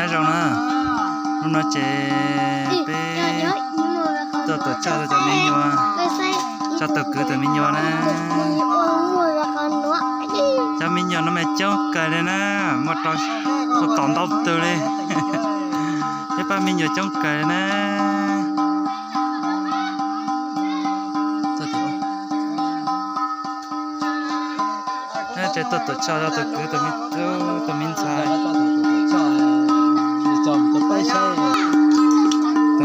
Zoo na, hnub no ces peb tuaj tuam tshaj rau cov me nyuam, tso tus kwv tus me nyuam na. Cov me nyuam no mas coob kawg li na, muaj rau, muaj kaum ntau tus li. Peb pab me nyuam coob kawg li na. Ces tuaj tuam tshaj rau tus kwv tus me tub tus me ntxhais. Tus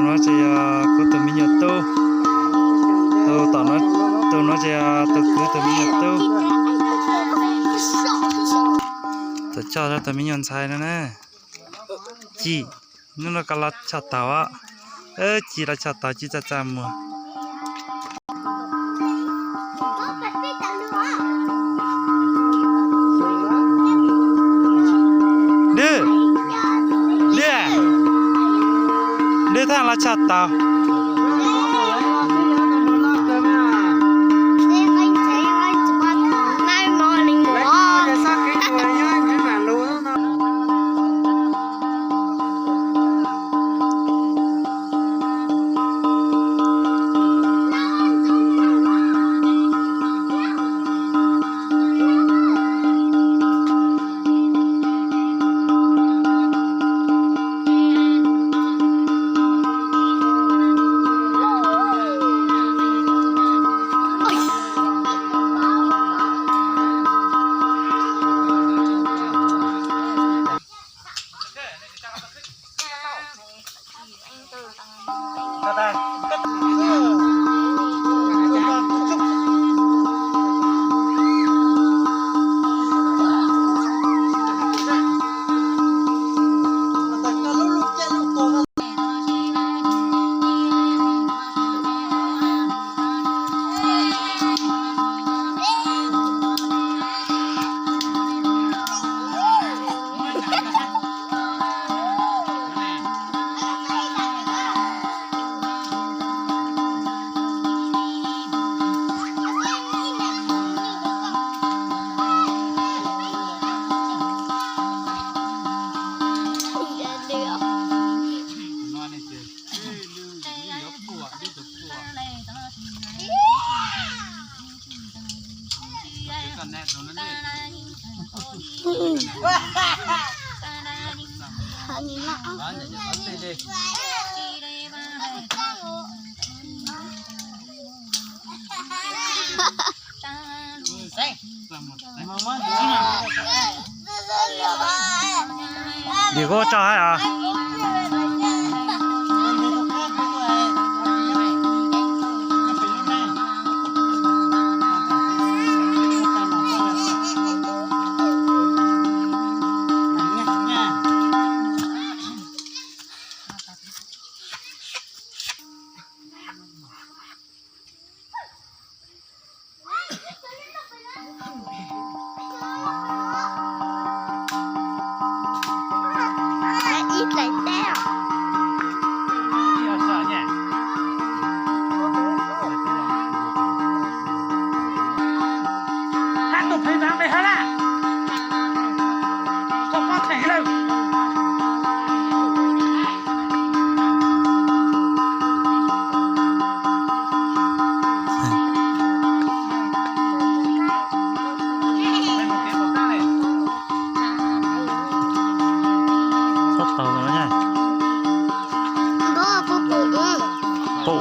no ces yog kuv tus me nyuam tub, tus tom no, tus no ces yog tus kwv tus me nyuam tub. Tuam tshaj rau tus me nyuam ntxhais no na. Ci, hnub no koj los tshaj tau, ci los tshaj tau, ci txaj txaj muag. Dwb, dwb, dwb thaj los tshaj tau. Dim kub tso hais os. Txhob tau no nha. Pum, pum.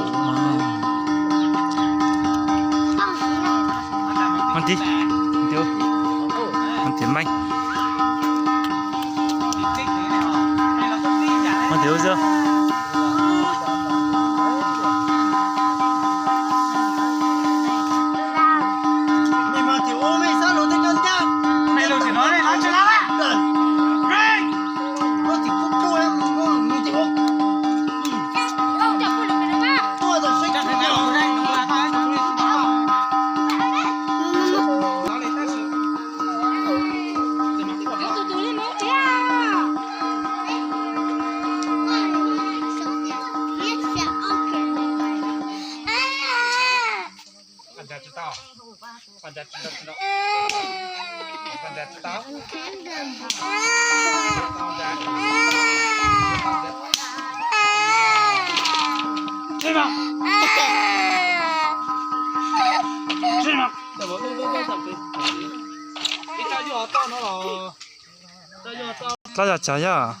Mus tim, mus tim meej. Mus tim ub xwb. Dlaab yog tsav yog?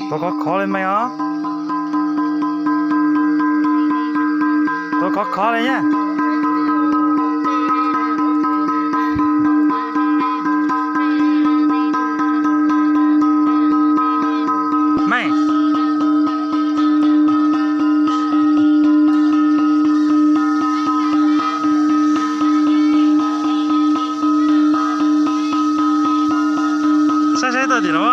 Tuav khov khov li meej os. Tuav khov khov li nyab. Meej. Saib saib tau tim no.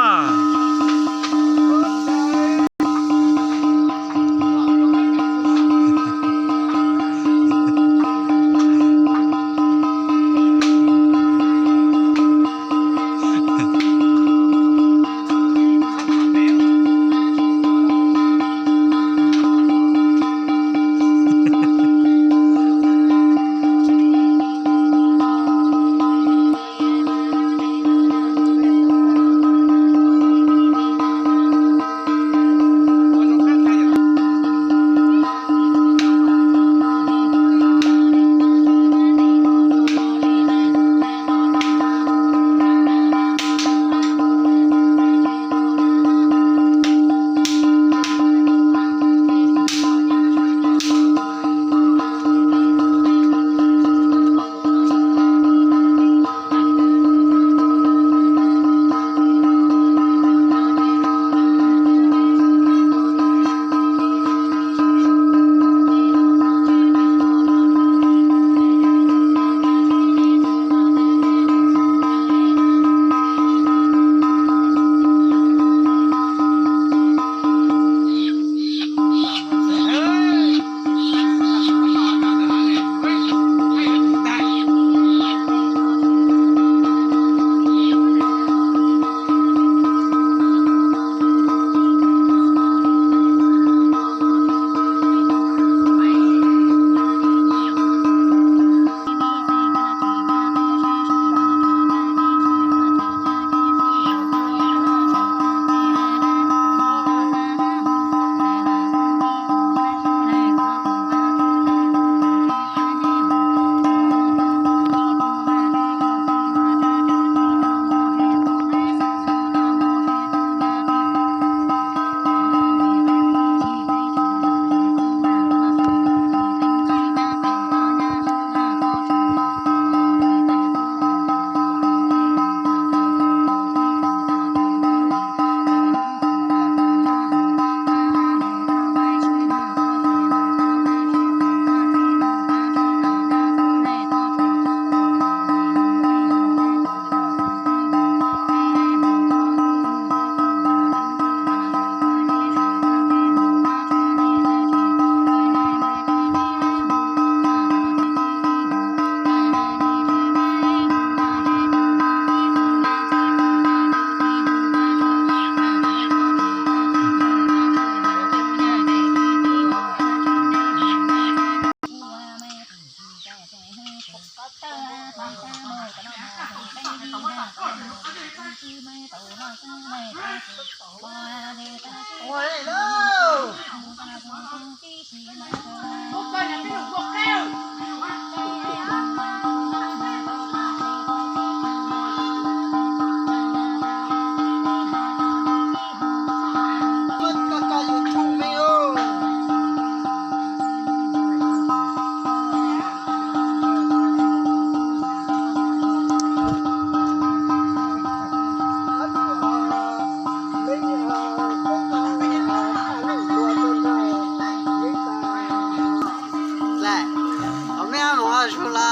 Su la,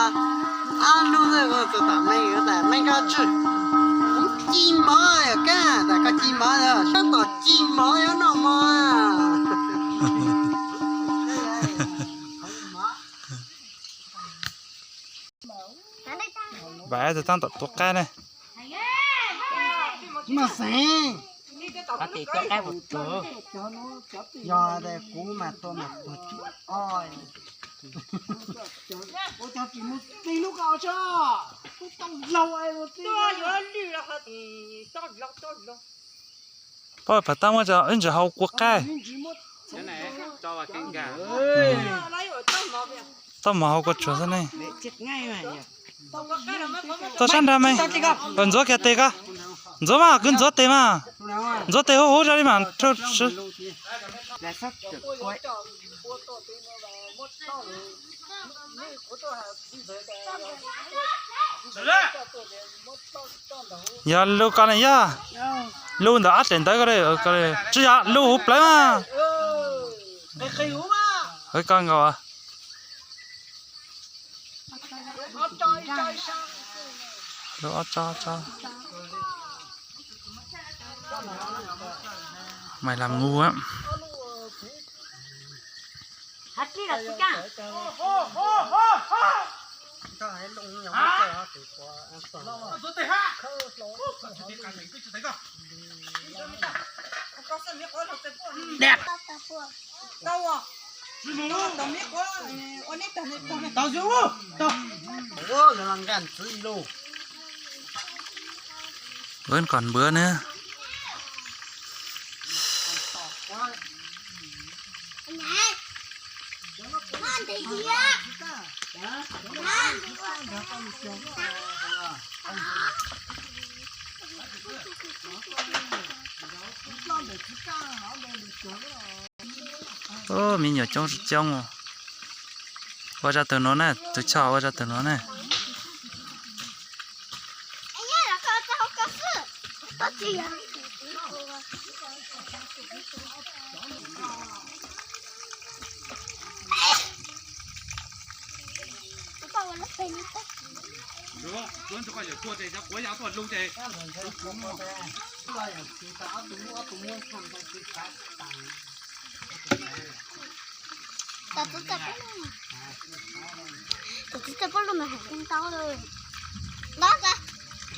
ab lub tus tam meej, tam meej koj tswj, kuv ci mov yog kab, tam koj ci mov, sab tom ci mov yuav noj mov. Vam tus tab tom tua qaib ne. Mas xeev, yog kuv mas tua mas tua tsib ob. Pab pam tab muab tso wb ntsis hau kua qaib. Toj mov hau kua tsuag xwb ne. Toj sab nrag me. Ntxuav kiag tes ko. Ntxuav mas, kwv ntxuav tes mas. Ntxuav tes huv huv zoo li mas. Yog lub ko ne yog lub ntawm ob tsev ntawd ko, tsis yog lub huv plawv mas. Ko nkaus. Lub ob tsob, tsob. Mày làm ngu á. Đẹp. Tau, tau. Vẫn còn bữa nữa. Ub, me nyuam coob coob. Ua zaj tus nuav na, tus choj ua zaj tus nuav na. Tus txiv tseem poj lug mas hais ntau,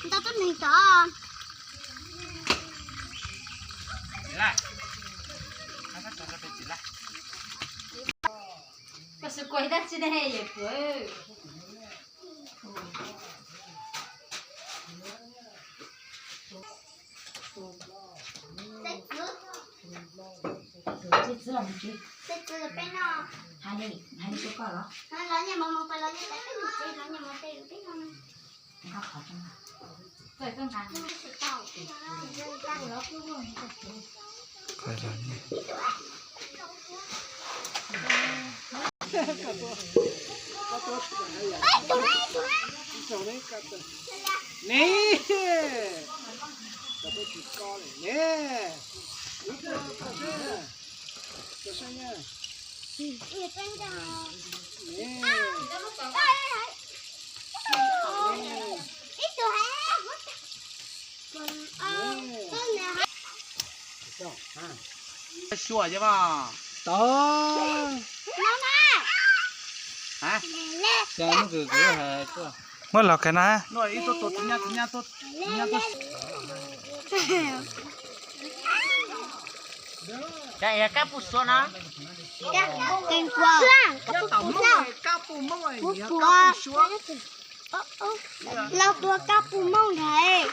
ntau tus neeg tod. Koj xav kuaj dab tsi ne yawm kuv? Ne, Xyuas ces mas. Tau. Muab los kag na. Cas kab puj suav na. Kab puj suav. Los tua kab puj mooj ntag.